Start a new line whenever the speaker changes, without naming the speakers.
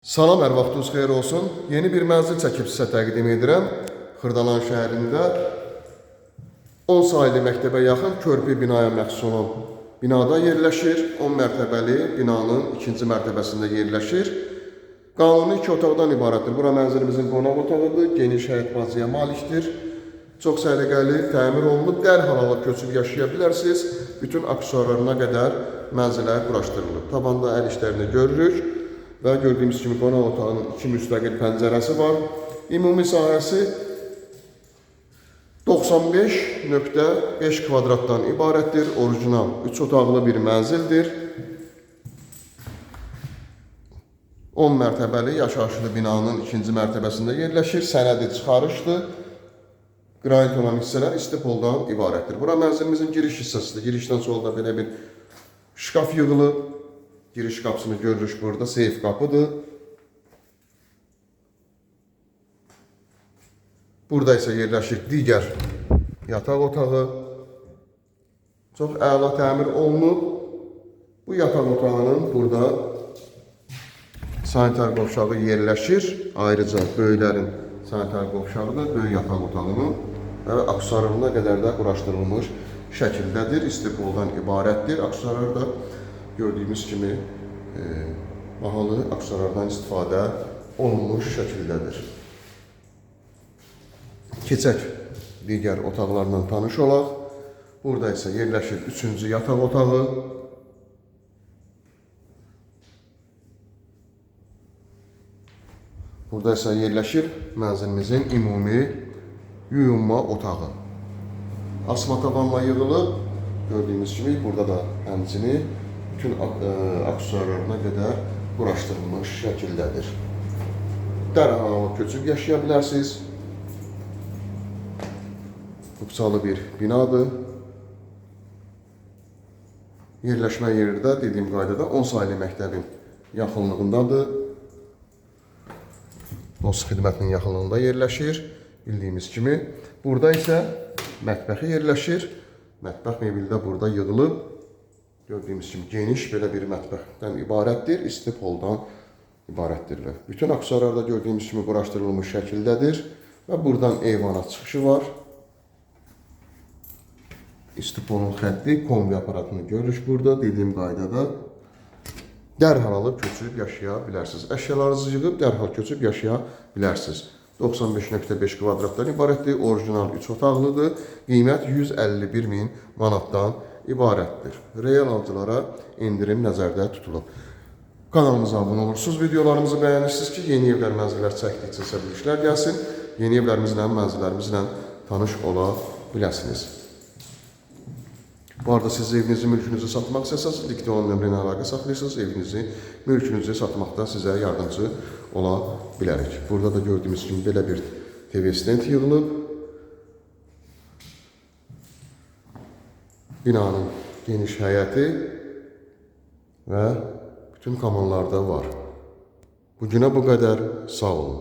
Salam, hər vaxtınız xeyir olsun. Yeni bir mənzil çəkib sizə təqdim edirəm. Xırdalan şəhərində 10 saylı məktəbə yaxın körpü binaya məxsus olan binada yerləşir. 10 mərtəbəli binanın ikinci mərtəbəsində yerləşir. Qanuni 2 otaqdan ibarətdir. Bura mənzilimizin qonaq otağıdır. Geniş həyət bacıya malikdir. Çox səliqəli təmir olunub. Dərhal alıb köçüb yaşaya bilərsiniz. Bütün aksesuarlarına qədər mənzilə quraşdırılıb. Tavanda əl işlərini görürük və gördüyümüz kimi qonaq otağının 2 müstəqil pəncərəsi var. Ümumi sahəsi 95.5 kvadratdan ibarətdir. Orijinal 3 otaqlı bir mənzildir. 10 mərtəbəli yaşayışlı binanın ikinci mərtəbəsində yerləşir. Sənədi çıxarışdır. Qranit olan hissələr istipoldan ibarətdir. Bura mənzilimizin giriş hissəsidir. Girişdən solda belə bir şkaf yığılıb. Giriş qapısını görürük burada. Seyf qapıdır. Burada isə yerləşir digər yataq otağı. Çox əla təmir olunub. Bu yataq otağının burada sanitar qovşağı yerləşir. Ayrıca böyüklərin sanitar qovşağıdır, böyük yataq otağının və aksesuarına qədər də quraşdırılmış şəkildədir. İstipoldan ibarətdir. Aksesuarlar da gördüyümüz kimi bahalı aksesuarlardan istifadə olunmuş şəkildədir. Keçək digər otaqlarla tanış olaq. Burada isə yerləşir üçüncü yataq otağı. Burada isə yerləşir mənzilimizin ümumi yuyunma otağı. Asma tavanla yığılıb. Gördüyünüz kimi burada da həmçinin bütün aksesuarlarına qədər quraşdırılmış şəkildədir. Dərhal alıb köçüb yaşaya bilərsiniz. Buksalı bir binadır. Yerləşmə yeri də dediyim qaydada 10 saylı məktəbin yaxınlığındadır. Dost xidmətinin yaxınlığında yerləşir. Bildiyimiz kimi. Burada isə mətbəxi yerləşir. Mətbəx mebeli də burada yığılıb. Gördüyümüz kimi geniş belə bir mətbəxdən ibarətdir. İstipoldan ibarətdir. Bütün aksesuarlar da gördüyümüz kimi quraşdırılmış şəkildədir. Və buradan eyvana çıxışı var. İstipolun xətti, kombi aparatını görürük burada. Dediyim qaydada dərhal alıb köçüb yaşaya bilərsiniz. Əşyalarınızı yığıb dərhal köçüb yaşaya bilərsiniz. 95.5 kvadratdan ibarətdir. Orijinal 3 otaqlıdır. Qiymət 151 min manatdan ibarətdir. Real alıcılara endirim nəzərdə tutulub. Kanalımıza abunə olursunuz, videolarımızı bəyənirsiniz ki, yeni evlər, mənzillər çəkdikcə sizə bilişlər gəlsin. Yeni evlərimizlə, mənzillərimizlə tanış ola biləsiniz. Bu arada siz evinizi, mülkünüzü satmaq istəsəniz, dikdə olan nömrə ilə əlaqə saxlayırsınız. Evinizi, mülkünüzü satmaqda sizə yardımcı ola bilərik. Burada da gördüyümüz kimi belə bir TV stand yığılıb. Binanın geniş həyəti və bütün komanlarda var. Bugünə bu qədər. Sağ olun.